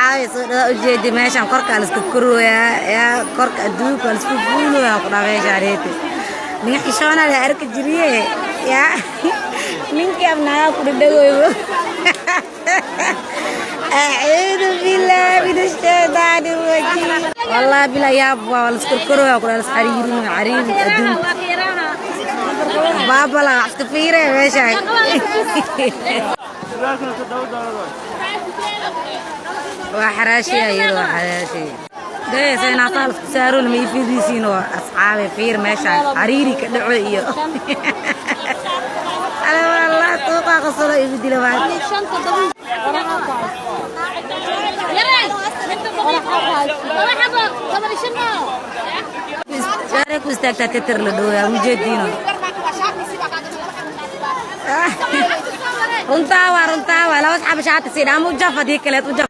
Asxaabi, soo dhawaa. Ujeedi meeshaan korkaa la iska korooyaa, yaa korka adduunka waa la isku fuulooyaa ku dhaa. Meeshaan reete ninka xishoona la arki jiriye, yaa ninkii abnaagaa ku dhadhagoybo. Acuudu billahi min ashaydaani rajiim. Wallahi bila yaab, waa la isku korooyaa ku dhaa, la is cariirin cariiri adduunka baabala wax iska fiire meeshaan. Surwaalkana $7 waay. Waa xaraashiya iyada, waa xaraashi dayasaynaataal isku saaroon ma ifidiisiin oo. Asxaabe, fiir meeshaan cariiri ka dhaco iyo Allah tuuqa qosolo igu dila waa. Shaare ku istaagtaa teter la dhooyaa ujeediino. Runtaa waa, runtaa waa laba saxaaba shaati siidha ama u jaf haddii kaleed u jaf.